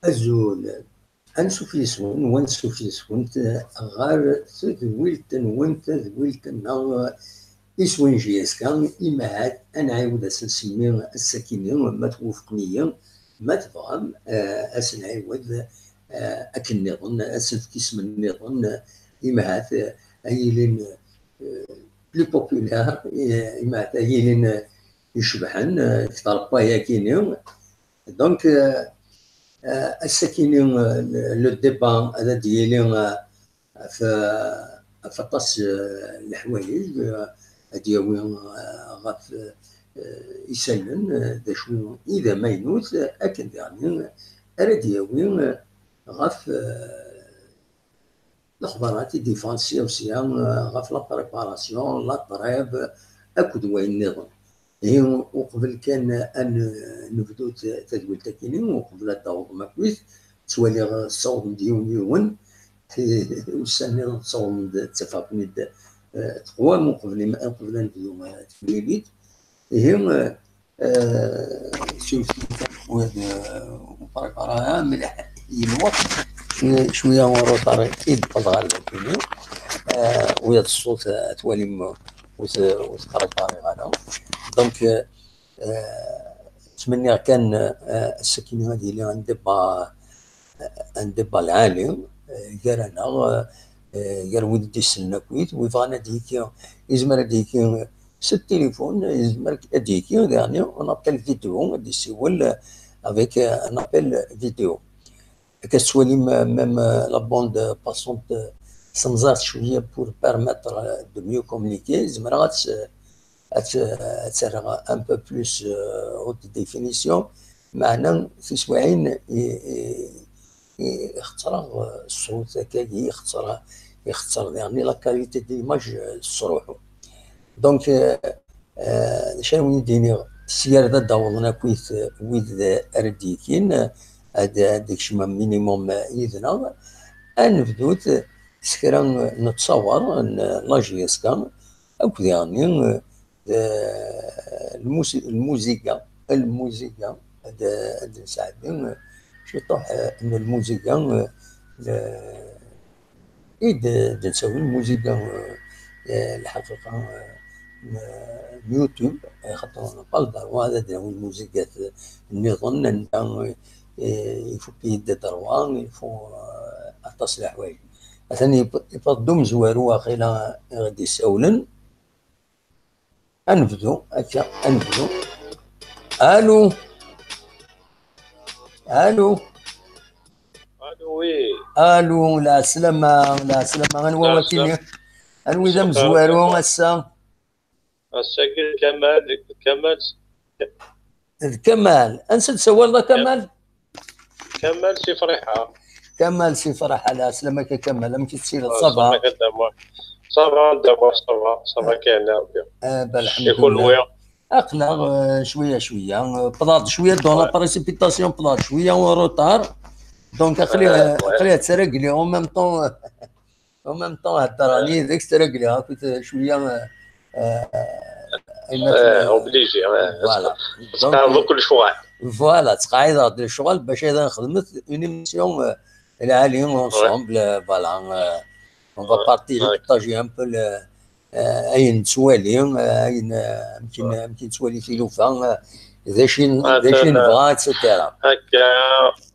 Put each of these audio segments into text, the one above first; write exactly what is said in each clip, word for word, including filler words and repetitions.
Azul. Ansuf yes-wen, wansuf yes-went ɣer tedwilt-nwen, tadwilt-nneɣ iswen J S K, imahat ad nɛiwed ad s-nsemmi ass-akini, ma twufqem-iyi, ma tebɣam, eh, ad s-nɛiwed, eh, akken nniḍen, ad s-nefk isem nniḍen, imahat, eh, ad yilin, eh, plus populaire, eh, imahat ad yilin, eh, icebḥen, eh, kter n wayakini. Donc, euh, euh, ass-akini, euh, le, le débat ad d-yili, euh, ɣef, ɣef aṭas, euh, n leḥwayeǧ, euh, ad d-yawi, euh, ɣef, euh, isallen, euh, d acu i d amaynut, euh, akken daɣen ara d-yawi, euh, ɣef, euh, lexbarat i d-yeffɣen sya u sya, eh, ɣef la préparation, la trêve, akked wayen nniḍen. Ihi, uqbel kan ad n-, nebdu t-, tadwilt-akini, uqbel ad d-tawḍem akkit, ttwaliɣ, eh, tessawḍem-d yiwen yiwen, ussan nniḍen tessawḍem-d, ttafeɣ-ken-id, eh, teqwam uqbel im-, uqbel ad nebdu, eh, timlilit. Ihi, eh, eh, siwsiw, wa d, eh, ur préparé ara mliḥ i lweqt. Cwi-, cwiya uruṭar i d-wwḍeɣ ɣer dagi. Eh, wa d ṣṣut, eh, twalim, ur t-, ur t-préparé ara. Donc, eh, eh, ttmenniɣ kan, eh, ass-akini ad yili un débat, eh, un débat lɛali, eh, gar-aneɣ, eh, gar wid d-isellen akkit, wi bɣan ad d-yekki, yezmer ad d-yekki s tilifun, yezmer ad d-yekki daɣen un appel vidéo, ad d-yessiwel, euh, avec, euh, un appel vidéo. Akka tettwalim, euh, même, euh, la bande passante, euh, semẓert cwiya pour permettre, euh, de mieux communiquer, zemreɣ ad tt-, ad tt-, ad tt-rreɣ un peu plus, euh, haute définition, meɛna tiswiɛin i, i, i ixetter, eh, ṣṣut akkagi, ixetter, ixetter daɣen la qualité de l'image, eh, tesruḥu. Donc, eh, eh, d acu ara wen-d-iniɣ, s yir ad d-awḍen akkit, eh, wid ara d-yekin, eh, ad, ad d-kecmen minimum, eh, yid-neɣ. Ad nebdut s kra n ttṣawer n la J S K, akk daɣen, eh, d lmusi-, lmuziga, lmuziga, ad, ad nesɛeddi ciṭuḥ, eh, n lmuziga, eh, i d, d-nettawi lmuziga, eh, lḥaqiqa, eh, n, n YouTube, eh, xaṭer on n'a pas le droit ad d-nawi lmuzigat nniḍen, anda, eh, ifukk-iyi-d ddrewa, ifuk, eh, aṭas n leḥwayeǧ. Atan yewweḍ-d umezwaru waqila i ɣ-d-isawlen. Ad nebdu, akka, ad nebdu. Allô? Allô? Allô, oui. Allô, lɛeslama, lɛeslama. Anwa wakini? Anwi d amezwaru ass-a? Ass-agi d Kamal, d Kamal. D Kamal. Ansa d-tsawaleḍ a Kamal? Kamal si Friḥa. Kamal si Friḥa, lɛeslama-k a Kamal, amek i tettiliḍ? Ça va? Ça va, ça va, ça va, kan Rebbi. Ah, ben, lḥemdulillah. Aql-aɣ, euh, cwiya, cwiya. Euh, wwḍeɣ-d cwiya dans la précipitation, wwḍeɣ-d cwiya en retard. Donc, aql-i, aql-i ttragliɣ en même temps. En même temps, heddreɣ yid-k, ttragliɣ akkit, euh, cwiya, euh, euh, obligé, voilà. Donc, ttqaɛideɣ-d lecɣal bac ad nexdem une émission, euh, lɛali ensemble, euh, voilà, euh, on va partager, partager un peu le, euh, ayen nettwali, euh, ayen, euh, amek i, amek i nettwali tilufa, euh, d acu i, d acu i nebɣa, et cetera. Akka,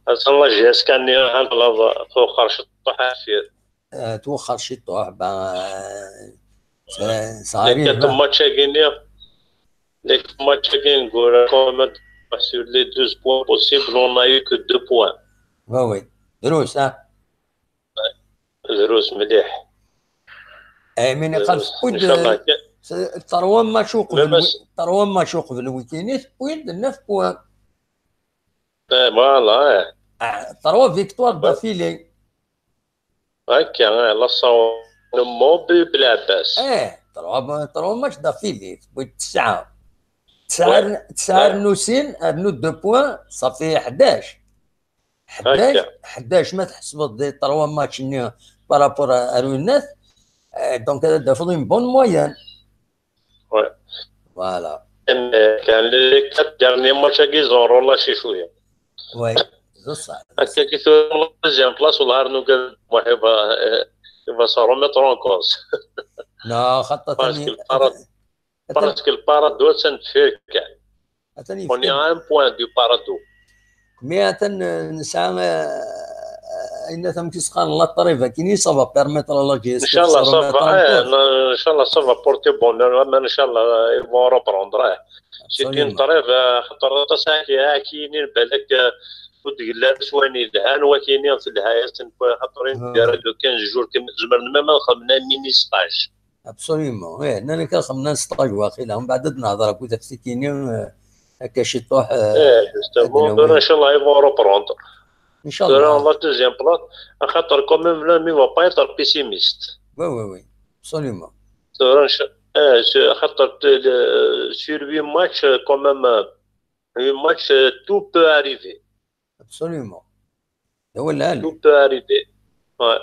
ass-a, la J S K-nni, ad nlaḍ, twexxer ciṭuḥ ḥafi. Euh, twexxer ciṭuḥ, ben, euh, c'est, ça arrive, hein. Les quatre matchs-agi-nni, les quatre matchs-agi, quand même, sur les douze points possibles, on a eu que deux points. Oui, oui. Drus, hein. Drus mliḥ. Eh, mais iqal tewwi-d, euh, trois matchs uqbel, trois matchs uqbel wikini, tewwi-d neuf points. Eh, voilà, eh. Ah, trois victoires d'affilée. Akka, eh, la saw-, Mobile Belɛebbas. Eh, trois, trois matchs d'affilée, tewwi-d tesɛa. Tesɛa, tesɛa rnu sin, rnu deux points, ça fait ḥdac. Ḥdac, ḥdac ma tḥesbeḍ des trois matchs-nni par rapport à, à Runat, eh, donc ad d-tafeḍ une bonne moyenne. Ouais. Voilà. Kan les quatre derniers matchs-agi, ils ont relâché cwiya. Ouais. Akka ki tura la deuxième place, والله نقول محبة. Il va se remettre en cause. Non, خاطر parce que le para parce que le para دوت سنتفير كاع. On est à un point du para. Mais atan nesɛa ayen tam kis qqaren la trêve akini, ça va permettre à la J S K. Inchallah ça va, inchallah ça va porter bonheur, inchallah ils vont reprendre. C'est une trêve, خاطر aṭas akini balak ur d-yelli ara s wayen yelhan, wakini telha-yasen, xaṭer i d-yerra de quinze jours, zemren même ad xedmen un mini stage. Absolument, ih, nnan kan xedmen stage waqila, mbeɛd ad nehder akked ɣef tikini, akka ciṭuḥ. Ih, justement, tura inchallah ils vont reprendre. Inchallah. Tura la deuxième place, axaṭer quand même l'homme il va pas être pessimiste. Oui, oui, oui, absolument. Tura, axaṭer sur huit matchs quand même, huit matchs, tout peut arriver. Absolument. D awal lɛali. Tout peut arriver. Ouais.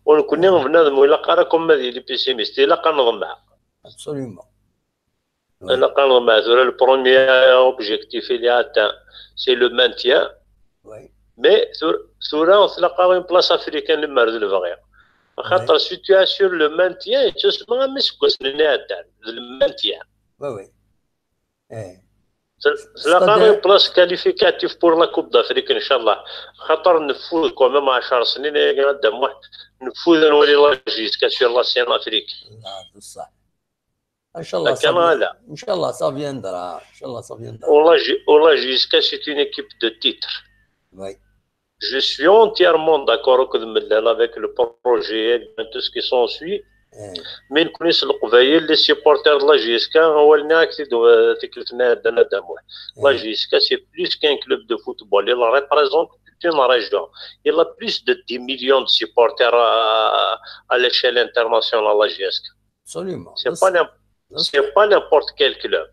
U nekkni bnadem ur ilaq ara comme ad yili pessimiste, ilaq ad neḍmeɛ. Absolument. Ilaq ad neḍmeɛ tura, le premier objectif il est atteint, c'est le maintien. Oui. Mais tura tlaq-aɣ une place africaine lemmer d lebɣi. Axaṭer si tu assures le maintien, yettusma am iseggasen-nni iɛeddan, d le maintien. Oui, oui. Tlaq-aɣ une place qualificative pour la Coupe d'Afrique, inchallah. Xaṭer neffud quand même ɛecṛ snin, ay Adda Muḥ, neffud ad nwali la J S K sur la scène africaine. Ah, d ṣṣeḥ. Inchallah, ça vient. Inchallah, ça viendra. Inchallah, ça viendra. Ou la J S K, c'est une équipe de titre. Oui. Je suis entièrement d'accord avec Mellal, avec le projet, tout ce qui s'ensuit. Mais nekkni s Leqbayel, les supporters de la J S K, awal-nni ad ak-t-id-, tikkelt-nni iɛeddan, Adda Muḥ. La J S K, c'est plus qu'un club de football. Il représente toute une région. Il a plus de dix millions de supporters à, à l'échelle internationale, la J S K. Absolument. C'est pas n'im-, c'est pas n'importe quel club.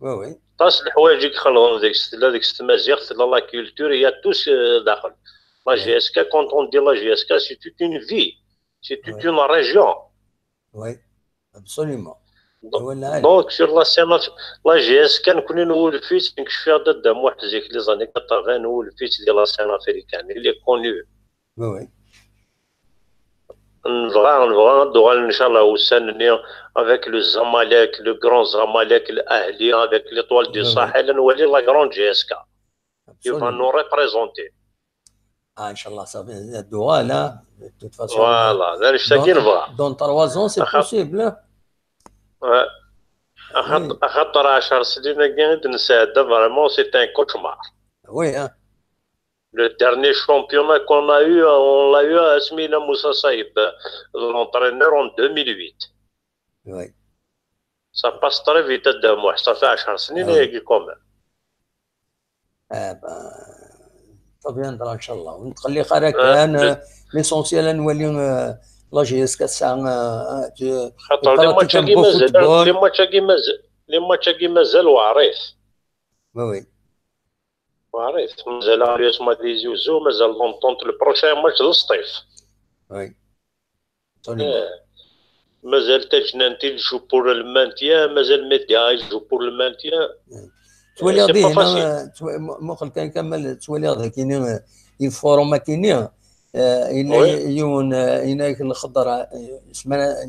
Oui, oui. Aṭas n leḥwayeǧ i ixelḍen deg-s, tella deg-s tmaziɣt, tella la culture, il y a tout ce daxel. La J S K, quand on dit la J S K, c'est toute une vie, c'est toute une région. Oui, absolument. Donc, donc, sur la scène, la J S K, nekkni nwulef-itt, nekk cfiɣ-d Adda Muḥ zik, les années quatre-vingts, nwulef-itt di la scène africaine. Il est connu. Oui, oui. Nebɣa, nebɣa ad d-uɣalen, inchallah, ussan-nni avec le Zamalek, le grand Zamalek, l'Ahli, avec l'Étoile du Sahel, ad nwali la grande J S K. Il va nous représenter. Ah, inchallah, ça va, ad d-uɣal, hein, de toute façon. Voilà, d annect-agi i nebɣa. Dans trois ans, c'est possible, hein. Ouais. Axaṭer ɛecṛ snin-agi i d-nesɛedda, vraiment, c'est un cauchemar. Oui, hein. Le dernier championnat qu'on a eu, on l'a eu asmi yella Moussa Saïb, l'entraîneur, en deux mille huit. Oui. Ça passe très vite, Adda Muḥ, ça fait ɛecṛ snin ayagi quand même. Ah ben, ça viendra, inchallah. Ur nettqelliq ara kan, l'essentiel ad nwali la J S K tesɛa, xaṭer les matchs-agi mazal, les matchs-agi mazal, les matchs-agi mazal weɛrit. Oui, oui. Weɛrit, mazal l'U S M A Tizi Ouzou, mazal l'Entente, le prochain match d Sṭif. Oui. Mazal Tajnant il joue pour le maintien, mazal Media il joue pour le maintien. Twaliḍ, muqel kan Kamal, twaliḍ akini, le forum akini, yella yiwen, yenna-yak Lexḍer,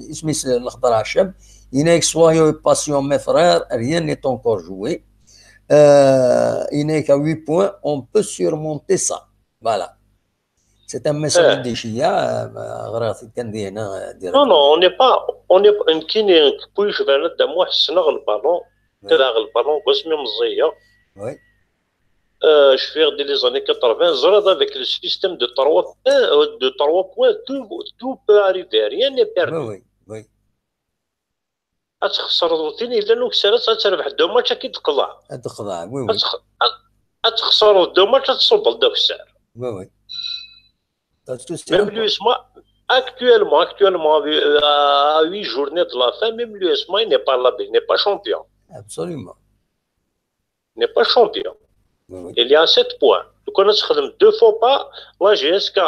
isem-is Lexḍer Ɛacab, yenna-yak soyez patients mes frères, rien n'est encore joué. Yenna-yak à huit points, on peut surmonter ça. Voilà. C'est un message de Chia, ɣriɣ-t kan dinna, direct. Non, non, on n'est pas, on n'est pas, nekkini, kullec bana Adda Muḥ, ssneɣ le ballon, kkreɣ le ballon seg wasmi meẓẓiyeɣ. Oui. Euh, cfiɣ di les années quatre-vingts, ẓriɣ avec le système de trois points, euh, de trois points, tout, tout peut arriver, rien n'est perdu. Oui, oui, oui. Ad txesreḍ tin yellan ukessar, ad terbeḥ deux matchs ad k-id-teqḍeɛ. Ad teqḍeɛ, oui, oui. Ad txesreḍ deux matchs ad tṣubbeḍ d akessar. Oui, oui. Même l'U S M A, actuellement, actuellement, à huit journées de la fin, même l'U S M A, il n'est pas là, il n'est pas champion. Absolument. Il n'est pas champion. Il y a sept points. Donc on a deux faux pas, la J S K.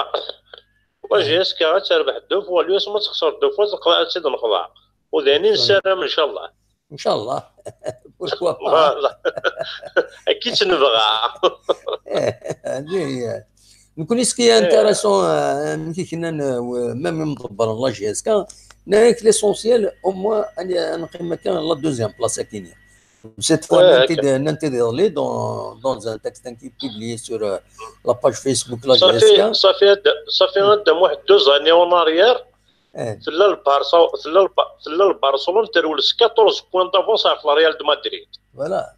La J S K, tu as deux fois, l'U S M A, tu as deux fois, tu as deux fois. Inchallah. Inchallah. Pourquoi pas? Voilà. Akka i tt-nebɣa. Eh, هذه هي. Nekkni, ce qui est intéressant, euh, amek i k-nnan, euh, même imḍebbren la J S K, nekk l'essentiel, au moins, ad neqqim akka la deuxième place akkin. Cette fois, nnan-t-id iḍelli dans, dans un texte qui est publié sur, euh, la page Facebook la J S K. صافي، صافي، هاد، صافي، هاد deux années en arrière, tella البارسا، tella الب-، tella البرشلونة ترول quatorze points d'avance على Real de Madrid. Voilà.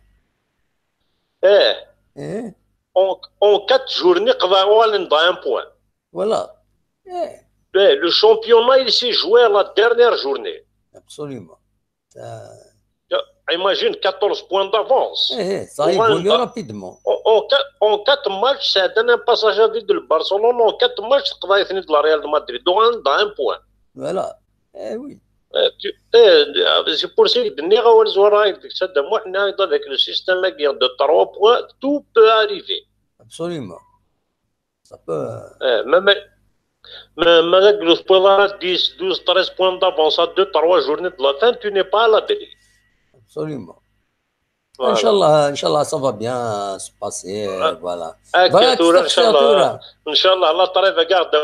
Eh. En, en quatre journées, قضاو على un point. Voilà. Eh. Eh, le championnat, il s'est joué à la dernière journée. Absolument. Ça... Imagine, quatorze points d'avance. Eh, eh, ça a évolué rapidement. En, en qua-, en quatre matchs, ça a donné un passage à vide de Barcelone. En quatre matchs, تقضايتني de la Real de Madrid. Donc, un point. Voilà. Eh oui. Eh, tu, eh, c'est pour ça que je dis, avec le système de trois points, tout peut arriver. Absolument. Ça peut, euh, eh, même, même avec le point à dix, douze, treize points d'avance à deux, trois journées de la fin, tu n'es pas à l'abri. Absolument. Voilà. Inchallah, inchallah, ça va bien se passer, euh, voilà. Voilà, tu t'accroches, inchallah. Inchallah, la trêve garde,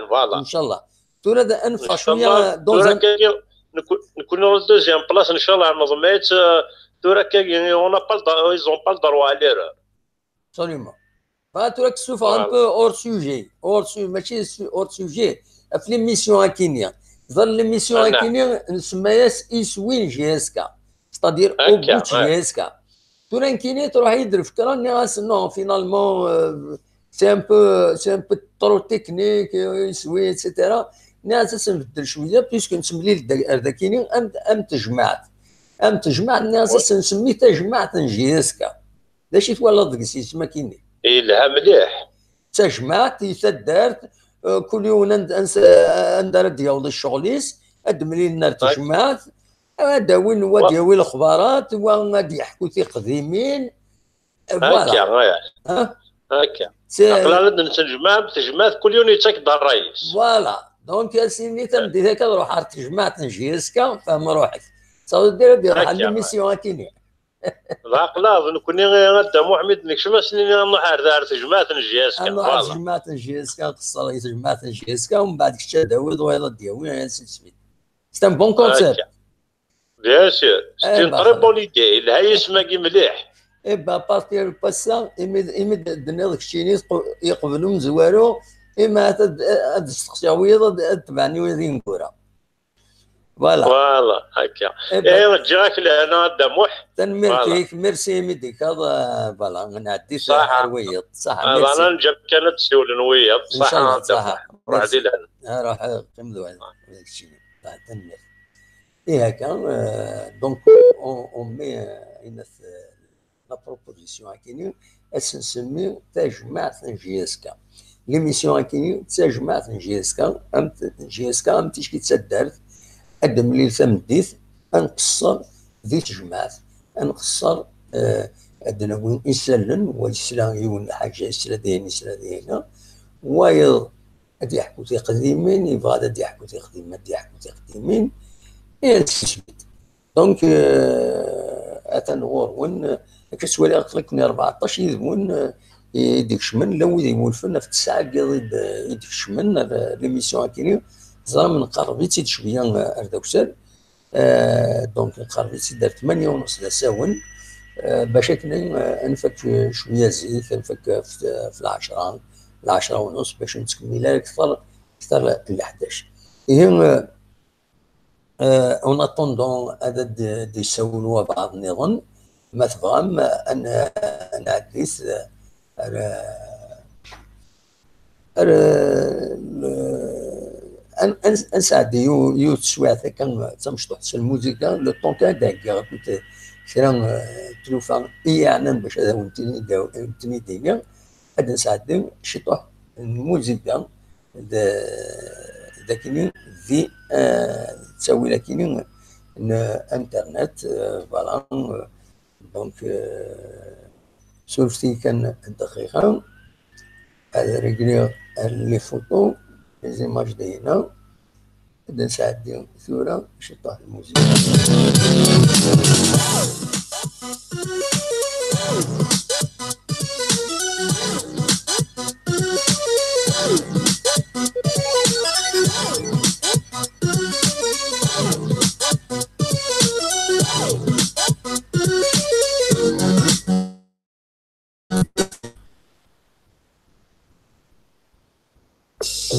voilà. Inchallah. Tura da, ad neffeɣ cwiya dans un... Tura kagi, nekk-, nekkni la deuxième place, inchallah, neḍmen-itt, euh, tura kagi, on n'a pas le dro-, ils ont pas le droit à l'erreur. Absolument. Bah, tura ad k-ssufɣeɣ un peu hors sujet, hors su-, mačči su-, hors sujet, ɣef l'émission akkin-nni. Ẓer l'émission akkin-nni, nsemma-yas Iswi n J S K. C'est-à-dire au goût de J S K. Tura nekkini truḥ-iyi-d lfekra, nniɣ-as non, finalement, euh, c'est un peu, c'est un peu trop technique, euh, Iswi, et cetera. Nniɣ-as ad s-nbeddel cwiya, puisque nettemlil-d ar dakini am, am tejmaɛt. Am tejmaɛt, nniɣ-as ad s-nsemmi tajmaɛt n J S K. D acu i twalaḍ deg-s isem akkin-nni? Yelha mliḥ. D tajmaɛt i taddart, eh, kul yiwen and-, ans-, anda ara d-yaweḍ i ccɣel-is, ad d-mlilen ar tejmaɛt, ad d-awin, wa ad d-yawi lexbarat, wa ad d-yeḥku tiqdimin. Eh, voilà. Akka, aya. Ha? Akka. Aql-aɣ ad nettnejmaɛ, tejmaɛt, kul yiwen yettak-d ṛṛay-is. Voilà. Donc, a s-nini tameddit akka ad ruḥeɣ ar tejmaɛt n J S K, fhem ruḥek. Ça veut dire ad iruḥ ar l'émission akkin-nni. D aqlaḍ, nekkni, a Dda Muḥemmed, nekcem ad s-nini ad nruḥ ar, ar tejmaɛt n J S K. Ad nruḥ ar tejmaɛt n J S K, nqeṣṣer i tejmaɛt n J S K, u mbeɛd kečč ad d-tawiḍ wayeḍ ad d-yawi, ainsi de suite. C'est un bon concept. Bien sûr, c'est une très bonne idée. Yelha yisem-agi mliḥ. Eh ben, à partir de ça, imi d-, imi d-, d-tenniḍ keččini, yeqbel umezwaru, imi ad, ad d-steqsiɣ wiyeḍ, ad, ad tebɛen wiyeḍ ineggura. Voilà. Voilà, akka. Eh ben, eh, ǧǧiɣ-ak lehna a Dda Muḥ. Tanemmirt-ik, merci imi d-tekaḍ, euh, voilà, nɛeddi ar wiyeḍ. Ṣaḥa, merci. Neǧǧa-k kan ad d-siwlen wiyeḍ. Ṣaḥa a Dda Muḥ. Ruḥ di lehna. Ah, ruḥ, eh, qqim d wayeḍ. Tanemmirt. Et akka, euh, donc, on, on met, euh, une, euh, la proposition akini, ad s-nsemmi tajmaɛt n J S K. L'émission akini d tajmaɛt n J S K, am t-, J S K am ticki d taddart, ad d-nemlil tameddit, ad nqeṣṣer di tejmaɛt, ad nqeṣṣer, eh, ad d-nawi isallen, wa yesla yiwen lḥaǧa, yesla dihin, yesla dihin, wayeḍ ad d-yeḥku tiqdimin, yebɣa ad d-yeḥku tiqdimin, ad d-yeḥku tiqdimin, et ainsi de suite. Donc, euh, atan ɣur-wen, euh, akka ttwaliɣ aql-iken rbeɛṭac yid-wen, euh, i d-ikecmen, llan wid yemmulfen ɣef tesɛa n yiḍ i d-, i d-ikecmen ar, euh, l'émission akini, teẓram nqerreb-itt-id cwiya, euh, ar d akessar. Euh, donc, nqerreb-itt-id ar tmanya u nus d asawen, euh, bac akken, euh, ad nfak, euh, cwiya zik, ad nfak, euh, f, f lɛecṛa, lɛecṛa u nus, bac ur nettkemmil ara akteṛ, akteṛ n leḥdac. Ihi, euh, Euh, en attendant, ad d-, d-yessawel wabɛaḍ nniḍen, ma tebɣam, ad n-, ad nɛeddi-t, euh, ar, ar, euh, le, ad n-, ad n-, ad nesɛeddi yiw-, yiwet teswiɛt akka, d tamecṭuḥt s lmuzika, le temps kan ad d-heggiɣ akked kra, euh, tlufa i yeɛnan bac ad awen-ten-id-, awen-ten-id-iniɣ, ad d-nesɛeddi ciṭuḥ n lmuzika, d, d akini di, euh, ttawil akini n internet, euh, voilà, euh, donc, euh, surfet-iyi kan dqiqa, ad régler les photos, les images de هنا, ad nesɛeddi tura ciṭuḥ n lmuzika. Ihi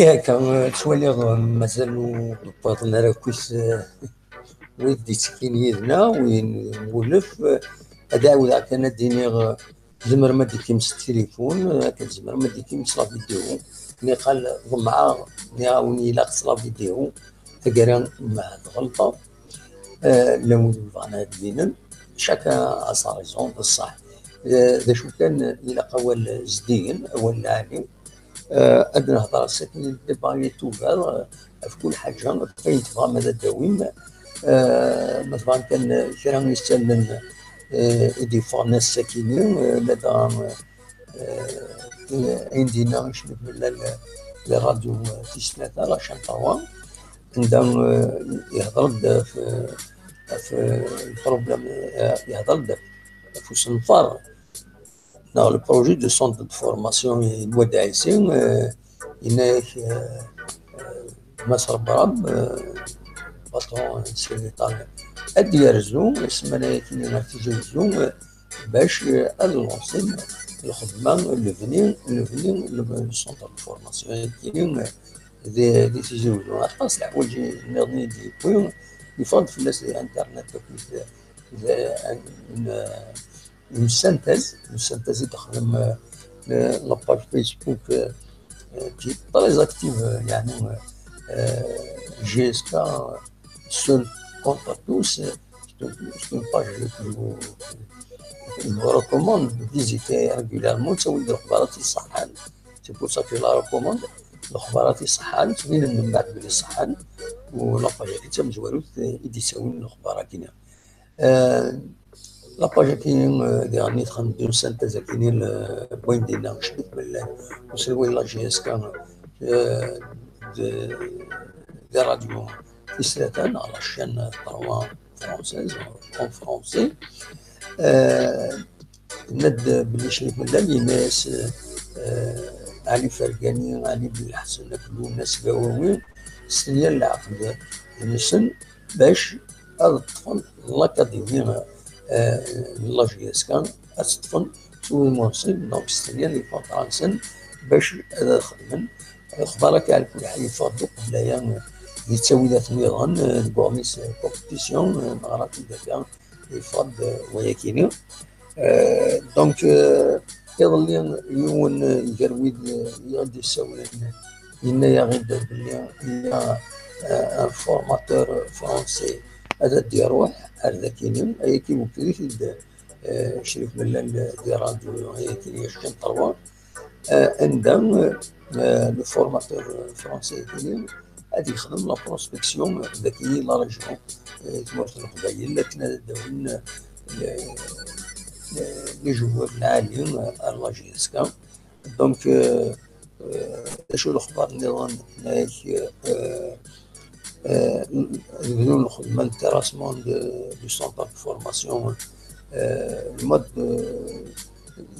akka, eh, ttwaliɣ, eh, mazal ur d-wwiḍen ara akkit, eh, wid d-ittekkin yid-neɣ, win n wulef, eh, ad ɛawdeɣ kan ad d-iniɣ, eh, tzemrem ad d-tekkim s tilifun, eh, akken tzemrem ad d-tekkim s la vidéo. Niqal ḍemɛeɣ, nniɣ-awen ilaq s la vidéo, taggara ma tɣelṭeḍ, eh, llan wid yebɣan ad d-binen, chacun a sa raison, d ṣṣeḥ. Eh, d acu kan, ilaq awal zeddigen, awal lɛali. Eh, ad nehder ass-agi, le débat est ouvert, eh, ɣef kul ḥaǧa, ɣef wayen tebɣam ad d-tawim. Eh, ma tebɣam kan kra isallen, eh, i d-yeffɣen ass-agi, eh, ladɣa, eh, ayen d-yenna Iclib Mellal, eh, di ṛṛadyu, eh, tis tlata, la chaîne trois, anda, eh, yehder-d ɣef, ɣef, eh, le problème, eh, yehder-d ɣef usenfar neɣ le projet de centre de formation n Wad Ɛisi, eh, yenna-yak, eh, eh, Mass Rebrab, eh, patron n Sri Lanka, ad d-yerzu ssmana-yakini ɣer Tizi Wezzu, eh, bac, eh, ad lansin lxedma, lebni, lebni, le centre de formation-agi, eh, di, di Tizi Wezzu. Aṭas leḥwayeǧ nniḍen i d-yewwi, yeffeɣ-d fell-as di internet akked, eh, une, une synthèse, une synthèse i d-texdem, euh, euh, la page Facebook, euh, euh, qui est très active, euh, يعني, euh, euh, J S K, euh, seul contre tous, euh, c'est une, c'est une page que je vous, je vous recommande de visiter régulièrement, ttawin-d lexbarat iṣeḥḥan. C'est pour ça que je la recommande. Lexbarat iṣeḥḥan, ttbinen mbeɛd belli ṣeḥḥan, u la page-agi d tamezwarut, euh, i d-yettawin lexbar-agi. Euh, la page-agi, euh, diɣen i txedmeḍ une synthèse-agi, euh, n wayen d-yenna Iclib Mellal, uselway n la J S K, euh, de, de radio tis tlata, neɣ la chaîne trois française, en français. Euh, tenna-d belli Iclib Mellal yenna-yas, euh, Ɛli Fergani, Ɛli Belḥsen akked Lwennas Gawawi, stenyan leɛqed-nsen bac ad ṭṭfen l'Académie, euh, n la J S K, ad tt-ṭṭfen s wudem unṣib, donc stenyan les contrats-nsen bac ad xedmen. Lexbar-agi ɛla kulli ḥal yeffeɣ-d uqbel aya, euh, di ttawilat nniḍen, euh, deg uɣmis, euh, compétition, euh, neɣra-t-id akka, yeffeɣ-d, euh, wayakini. Euh, donc, euh, iḍelli yiwen, euh, gar wid, euh, i ɣ-d-yessawlen, yenna-yaɣ-id belli il y a, euh, un formateur français ad d-iruḥ ar dakini, ayagi iwekked-it-id, euh, Crif Mellal di ṛṛadyu, ayagi chaîne trois. euh, anda, euh, le formateur français-agi ad yexdem la prospection dagi la région, euh, tmurt n Leqbayel, akken ad d-awin, euh, les, les joueurs lɛali, euh, ar la J S K. Donc, euh, euh, d acu lexbar nniḍen? Nek, euh, euh, bdun lxedma n terrassement de, du centre de formation, euh, le mois de,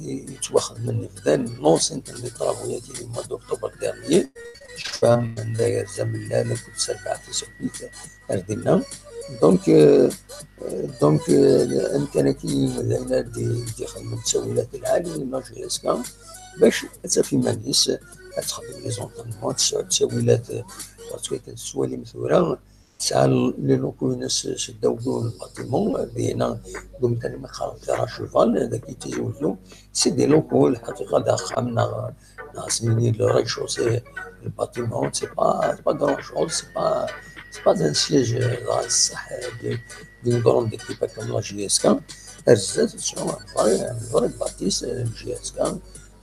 yettwaxedmen, bdan lancement n les travaux-agi le mois d'octobre dernier. Tecfam anda yerza Mellal akked Terbaɛt Tasabbit ar dinna. Donc, euh, euh, donc, euh, amkan-agi d ayen ara d-, d-ixedmen ttawilat lɛali n la J S K, bac ad taf iman-is, ad texdem les entraînements, ad tesɛu ttawilat, euh, parce que tettwalim tura, tesɛa les locaux-ines s ddaw du lbâtiment, dinna, deg umkan i qqaren Terrain Cheval, dagi i Tizi Wezzu. C'est des locaux, lḥaqiqa, d axxam neɣ, neɣ s-nini le rez-de-chaussée, le bâtiment, c'est pas, c'est pas grand-chose, c'est pas, c'est pas un siège, euh, d ṣṣeḥ, euh, de, d'une grande équipe comme la J S K. Ar zdat, ad tesɛu un vrai, un vrai bâtisse, euh, J S K,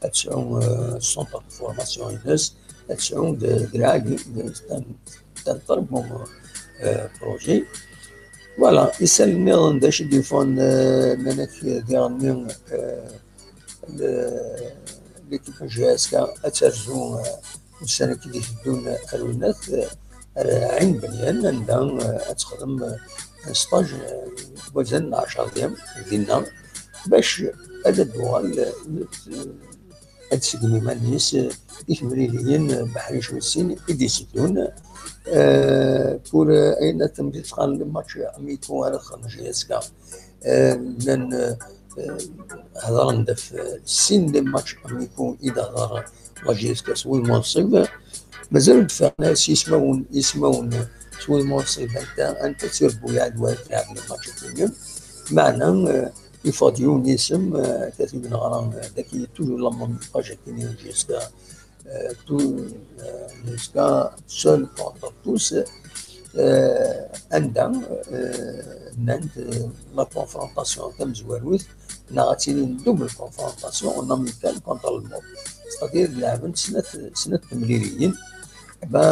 ad tesɛu, euh, centre de formation-ines, ad tesɛu d, d lɛali, d, c'est un, c'est un très bon, euh, projet. Voilà, isallen nniḍen d acu i d-yeffɣen, euh, nnan-ak diɣen-nni, euh, le-, l'équipe n J S K ad terzu, euh, ussan-agi d-iteddun ar winat, euh, ar Ɛin Benyan, anda, euh, ad texdem, euh, stage, euh, n wazal n ɛecṛa ayyam dinna, bac ad d-tuɣal, euh, ad tseggem iman-is, euh, i temliliyin, euh, beḥri-c wis sin i d-iteddun, euh, pour, euh, ayen ad temdit qqaren les matchs amicaux ara texdem J S K. Euh, llan, euh, euh, hedren-d ɣef, euh, sin les matchs amicaux i d-tehder la J S K s wid Munṣib. Mazal ur d-ffiɣen ara s yismawen, ismawen s wid Munṣib, anta, anta d tirebbuyaɛ d wara tleɛb les matchs-agi. Meɛna, euh, yeffeɣ-d yiwen n yisem, euh, akka i d-neɣra, euh, dagi toujours la même page-agi n J S K, euh, tout, euh, jusqu'à seul contre tous, euh, anda, euh, nnan-d, euh, la confrontation tamezwarut, neɣ ad tili une double confrontation en amical contre le MOB. C'est-à-dire, lɛeben snat, snat temliliyin, ba,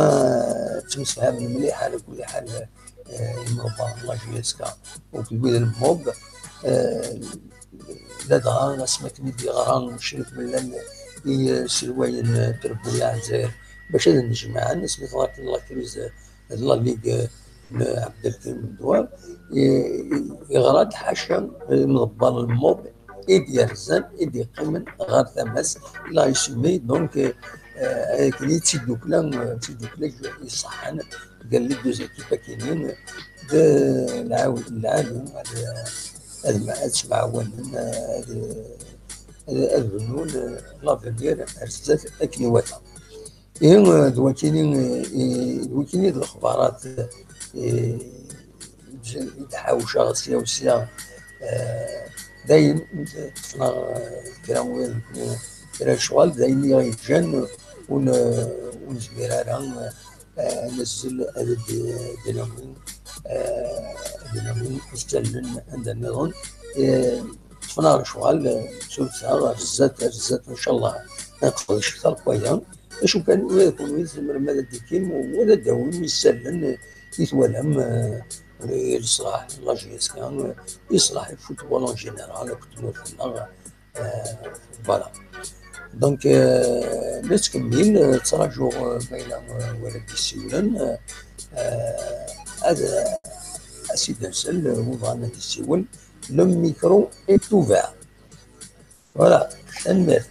ttemsefhamen mliḥ, ɛla kulli ḥal, euh, imḍebber n la J S K akked wid n le MOB, euh, ladɣa asmi akken i d-yeɣra Crif Mellal i, euh, iselwayen, euh, n trebbuyaɛ n Lezzayer, bac ad nnejmaɛen, asmi teḍra akken la crise, euh, de la Ligue, euh, n Ɛebdelkrim Ddwar, i, i, yeɣra-d ḥaca, euh, imḍebber n le MOB i d-yerzan, i d-yeqqimen ɣer tama-s, la H M I, donc, euh, euh, akken i d tiddukla, euh, d tiddukla iṣeḥḥan, gar les deux équipes akinin, d lɛaw-, lɛali ad, ad, ad ttemɛawanen, ad, ad, ad bnun l'avenir ar zdat akken iwata. Ihi, d wakini, i, d wakini d lexbarat, i, i d-ḥawceɣ sya u sya, eh, dayen, ṭṭfen-aɣ, eh, kra n, kra n ccɣel, d ayen i ɣ-yeǧǧan ur n-, ur nezmir ara, eh, ad nazzel ad d-, d-nawi, eh, ad d-nawi isallen anda nniḍen. Eh, ṭṭfen-aɣ lecɣal, eh, suref-aɣ, ar zdat, ar zdat, ncallah, ad nqeḍ ccekter n waya. Acu kan, ula d kunwi tzemrem ad d-tikim, u ad d-tawim isallen, eh, i twalam, eh, i leṣlaḥ n la J S K, eh, i leṣlaḥ n football en général, akked tmurt-nneɣ, eh, voilà. Donc, euh, nettkemmil, euh, ttṛajuɣ, euh, ma yella, euh, wara d-yessiwlen, euh, euh, ad, ad s-id-nsel, euh, win bɣan ad yessiwel. Le micro est ouvert. Voilà, tanemmirt.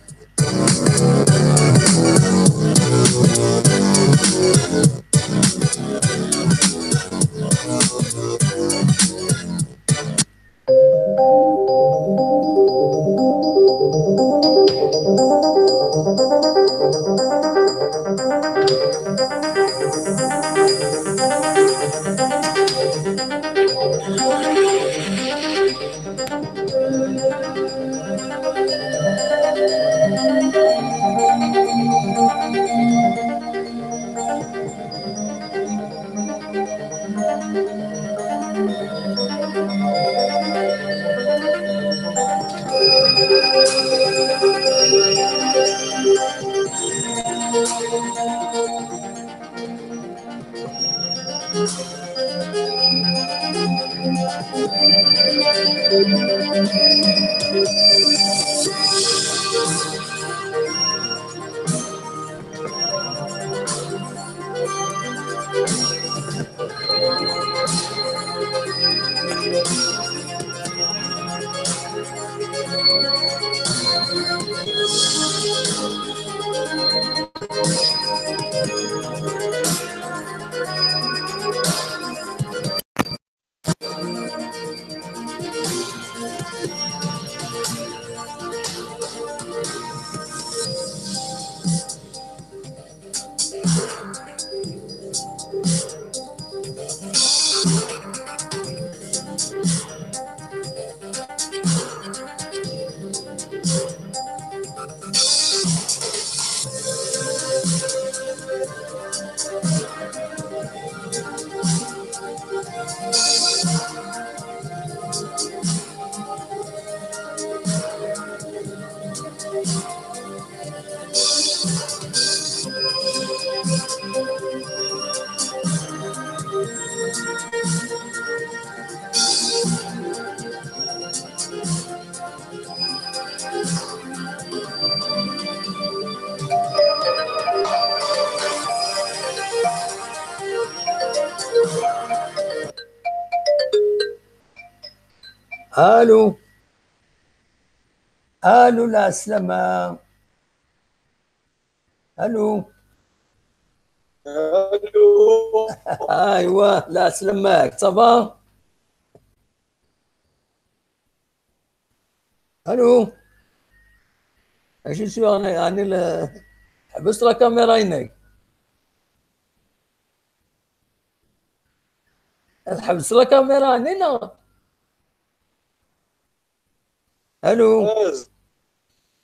Allô. Allô, la Slama. Allô. Allô. Aywa, la Slama, ça va? Allô. Acu s-yuɣen, yeɛni, la, ḥbes la caméra-inek. Tḥebseḍ la caméra-nni, neɣ? Allô.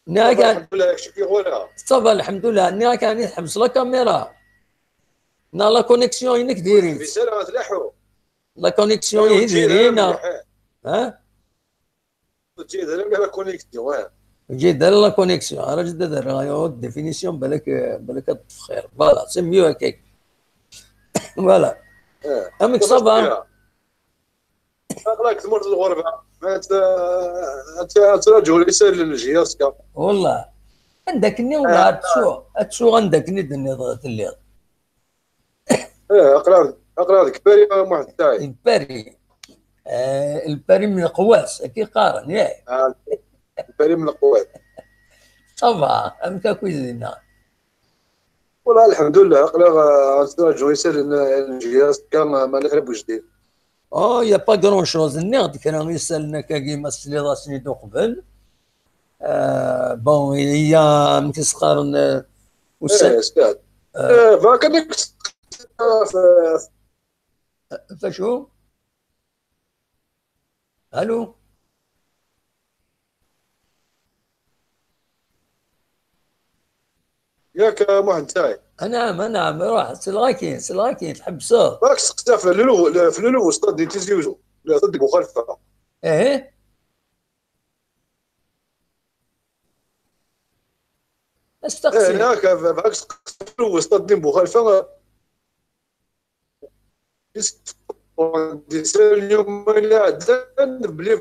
Nniɣ-ak, ça va, lḥemdullah, kečč kif ɣur-a? Ça va, lḥemdullah. Nniɣ-ak, ɛni tḥebseḍ la caméra? Neɣ la connexion-inek diri-tt? La connexion-inek diri-tt, neɣ? Ha? Ur teǧǧi ara la connexion, ah. Ur teǧǧi ara la connexion. Ara ǧǧet ad rreɣ haute définition, balak, balak ad ṭṭef xir. Voilà, c'est mieux akka. Voilà. Eh, amek ça va? Aql-ak tmurt n lɣerba. Ad, ad, ad traǧuḍ isallen n J S K. Wallah. Anda akken i, ad tsuɣ, ad tsuɣ anda akken i d-tenniḍ telliḍ. Eh, aql-aɣ, aql-aɣ deg Paris, a Muḥend Saɛid. Deg Paris. Eh, Lpari n leqwas, akka i qqaren, yak? Ah, Lpari n leqwas. Ça va, amek akk i dinna? Wala, lḥemdullah, aql-aɣ, eh, nttṛaǧu isallen n J S K, ma, ma lixir n wejdid. Oh, y a pas grand chose. Nniɣ-d kra isallen akkagi, ma tesliḍ-asen-id uqbel. Euh, bon, il y a, amek i s-qqaren, euh, ussan-, eh, sɛad. Eh, bɣiɣ kan ad k-, f-, f-, acu? Allô? Yak, a Muḥend Saɛid. Anɛam, anɛam, ruḥ, selleɣ-ak-in, selleɣ-ak-in, tḥebseḍ. Bɣiɣ ad k-steqsiɣ f Lulu, f Lulu, stade n Tizi Uzzu, stade n Buxalfa. Eh? Asteqsi. Eh, yak, bɣiɣ ad k-steqsiɣ f Lulu, stade n Buxalfa. Di sal yuma iɛeddan, bli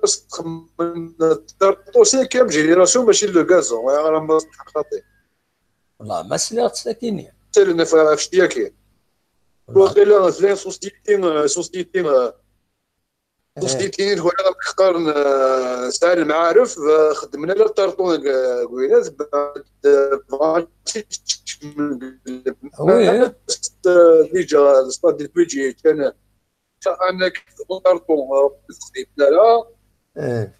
txemmen tarṭusi kam génération, mačči le gazon, ara ma xaṭi. Wallah, ma sliɣ-tt sakini. Salen ɣef, ɣef ccetya-agi. Wallah. Waqila tella société, euh, société, euh, société-nni d wala amek qqaren, euh, sɛan lmeɛarif, euh, xeddmen ala tarṭu deg, euh, deg winat, bɛed, euh, bɣan Oui, hein. Déjà, le stade de Fidji, كان أنا كنت أرطو، آه، في الخطيب. لا، لا. إيه.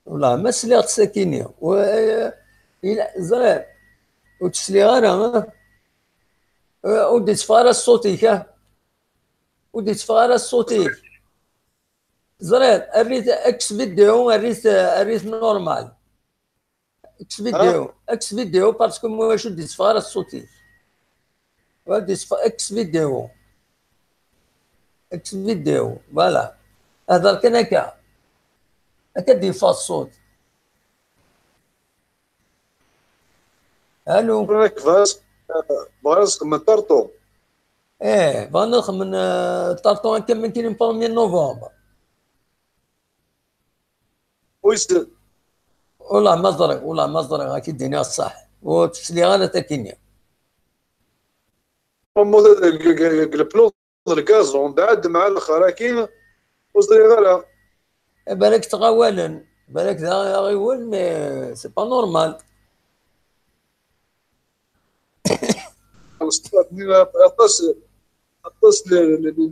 والله ما سليغ تساكيني. و، آه، إلا زرير. وتسلي غير، ها؟ آه، ودي تفارس صوتك، ها؟ ودي تفارس صوتك. زرير، أريد إكس فيديو، أريد، أريد نورمال. Ex vidéo, ex vidéo, parce que moi, je dis frère sauté. Ouais, dis ex vidéo. Ex vidéo, voilà. هذا كان هكا. هكا دي فاصوت. الو. راك فاس، بغا نسخن من طرطو. ايه، بغا نسخن من، آه، طرطو هكا من كاين premier novembre. Wis. Ula ma ẓriɣ, ula ma ẓriɣ, ad k-id-iniɣ ṣṣeḥ. Ur tt-sliɣ ara takini. Ammud deg, deg, deg leplun d lgaz, umbeɛd mɛa lexrakin, ur ẓriɣ ara. Eh, balak ttɣawalen, balak d aɣ-, aɣiwel, mais c'est pas normal. Aṭas, aṭas n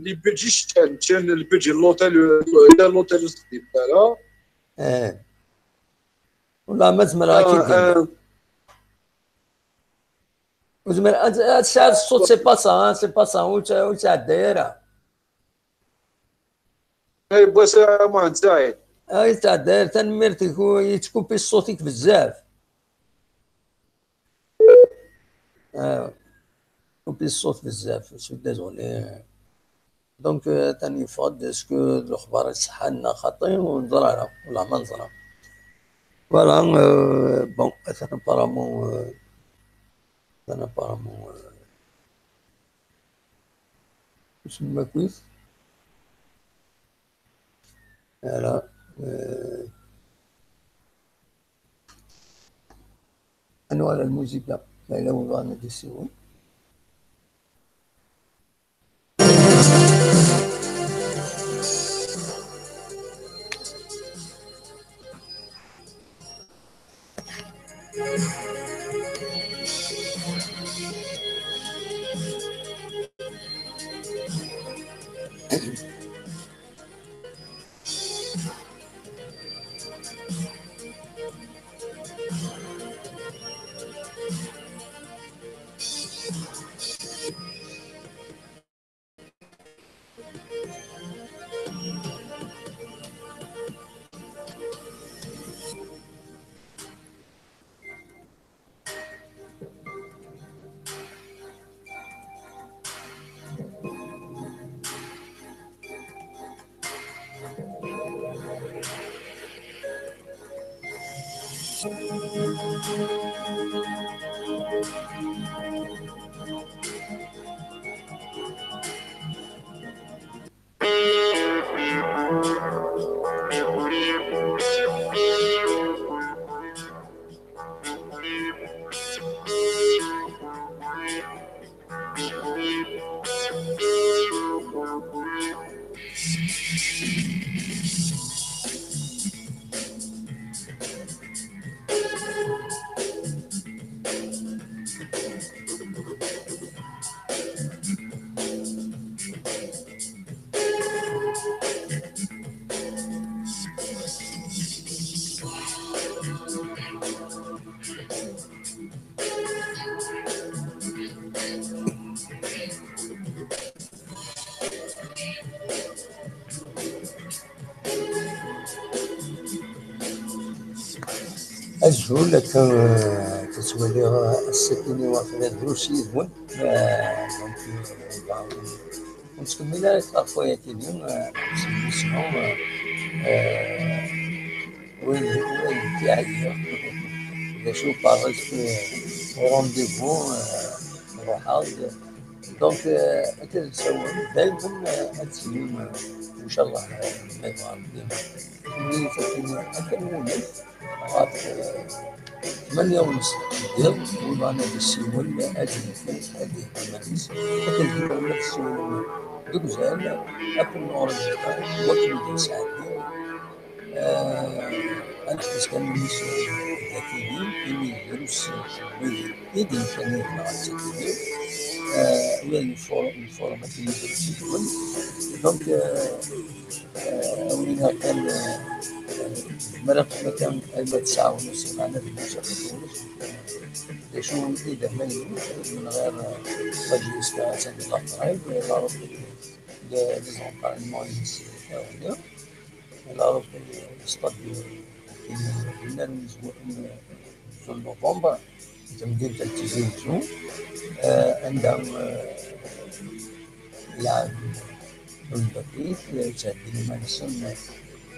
les budgets ččan, ččan le budget n l'hôtel, l'hôtel ur texdim ara. Eh. Wala ma zemreɣ ad k-id-iniɣ. Ur zmireɣ ad, ad tesɛiḍ ṣṣut, c'est pas ça, hein, c'est pas ça, ur tt-, ur ttɛedday ara. Ay, Bwasa Muḥend Saɛid. Ay, ur ttɛedday ara, tanemmirt-ik, u-, yettkupi ṣṣut-ik bezzaf. Ah, yettkupi ṣṣut bezzaf, je suis désolé. Donc, euh, atan yeffeɣ-d, est-ce que d lexbar iṣeḥḥan neɣ xaṭi, ur neẓri ara, wala ma neẓra. Voilà, euh, bon, atan apparemment, euh, atan apparemment, euh, isem-ik? Voilà, euh, ad nuɣal ar lmuzika, ma yella win bɣan ad d-yessiwel. Azul, akka, eh, tettwaliɣ, eh, ass-agi-nni waqila drus yid-wen. Eh, donc, eh, ur nettkemmil ara ɣef wayagi-nni, eh, s l'émission, eh, eh, win, win d-iɛeyyen. D acu, pareil, eh, au rendez-vous, eh, nruḥ-aɣ-d. Donc, euh, akken nessawel, daymen, euh, ad d-tinim, euh, ncallah, euh, ma yebɣa Rebbi. Nniɣ-ak akken, akken wulif, ɣef, euh, tmanya wnez deg yiḍ, win bɣan ad d-yessiwel, ad d-yefk, ad d-yehdu iman-is. Akken tzemrem ad tessiwlem deg uzal, akken nɣer wakken ad d-nesɛeddi. Eh, ad neḥbes kan mmi-s dagi, imi drus n wid i d-yekkan yid-neɣ ass-agi. Eh, ula d lfor-, lforum akken drus yid-wen. Donc, eh, eh, awin kan, eh, mara kan alma tesɛawen ussan, ɛna d lmusa d acu i d amaynut, min ɣir, eh, Faji Iska, atan di la Qrayb, la Ruḥ, les, les entraînements-ines, eh, awni. La Ruḥ, eh, stade, eh, yenna n uzwu-, n, eh, n novembre, di temdint n Tizi Wezzu, eh, anda, eh, lɛeb n lbakit, eh, ttɛeddin iman-nsen, eh,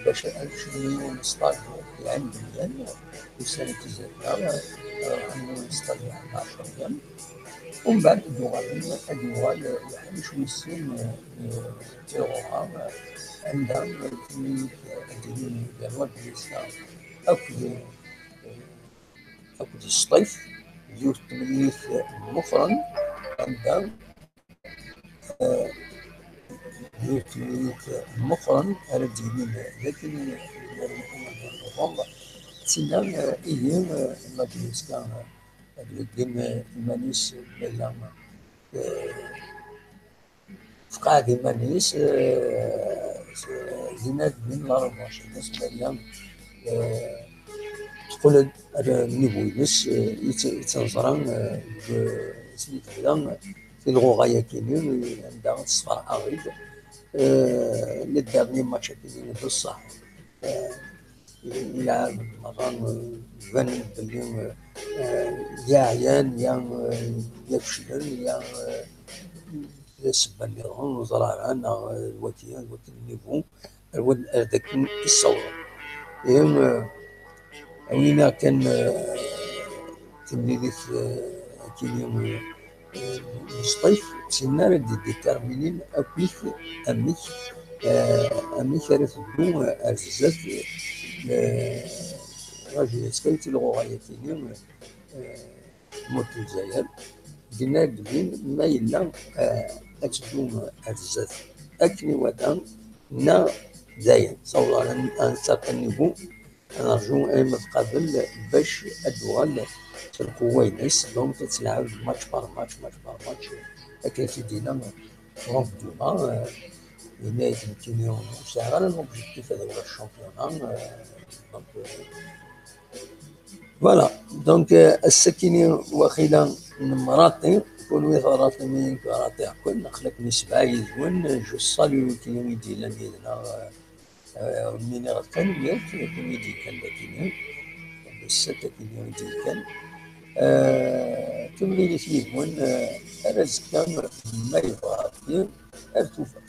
bac ad kecmen yiwen n sṭaǧ lɛindiyan, ussan n tzerga, ruḥen yiwen n sṭaǧ n ɛecr ayyam. Umbeɛd ad d-uɣalen, ad d-yuɣal uḥric wis sin, eh, n tilɣuɣa, eh, anda, eh, timlilit, eh, ad d-ilin gar Wad Lwista akked, eh, akked Sṭif, d yiwet n temlilit, eh, meqqren, anda, eh, d yiwet n temlilit, eh, meqqren ara d-yinin, eh, d akken, eh, novembre, tinna, eh, ihi, eh, Wad Lwista, eh, ad ibeddem, eh, iman-is, eh, ma yella, eh, tqeɛɛed iman-is, eh, s-, dinna din la revanche-ines, ma yella, eh, teqqel-d ar nnivu-ines, eh, yett-, yettenẓra, eh, deg, asmi tebda tilɣuɣa-yakini, anda teṣfa aɣ-id, eh, le dernier match-akini d ṣṣeḥ. Eh, ilɛaben merra, eh, banen belli, eh, ya ɛyan, ya, eh, ya feclen, ya, eh, d ssebba nniḍen, ur neẓri ara, neɣ, eh, d wagi, d wagi nnivu, ar wad-, ar d akken i ssawḍen. Ihi, eh, a win kan, eh, timlilit, eh, akini, eh, Sṭif, d tin ara d-iditerminin akk-it amek, eh, amek ara teddu, eh, ar zdat, eh, la Jeunesse tilɣuɣa-yakini, eh, tmurt n Lezzayer, yenna-d din ma yella, eh, ad teddu ar zdat akken iwata, neɣ dayen, ssawḍen ar, ar, ar nnivu, ad nerǧu ayen ma tqabel bac ad d-tuɣal s lqewwa-ines. Donc, ad telɛeb match par match, match par match. Akken i t-id-yenna Franck Dumas, euh, yenna-yak nekkini ur sɛiɣ ara l'objectif ad awiɣ championnat, euh, donc, euh, voilà. Donc, euh, ass-akini waqila nemraṭi, kunwi terraṭim, nekk raṭiɣ-ken, aql-aken sebɛa yid-wen, je salue wigi i d-yellan yid-neɣ, euh, Euh, ur d-nniɣ tanemmirt i wid yellan dagini, d sat akini i d-yellan. Euh, timlilit yid-wen, euh, ar azekka, ma yebɣa Ṛebbi, ar tufat.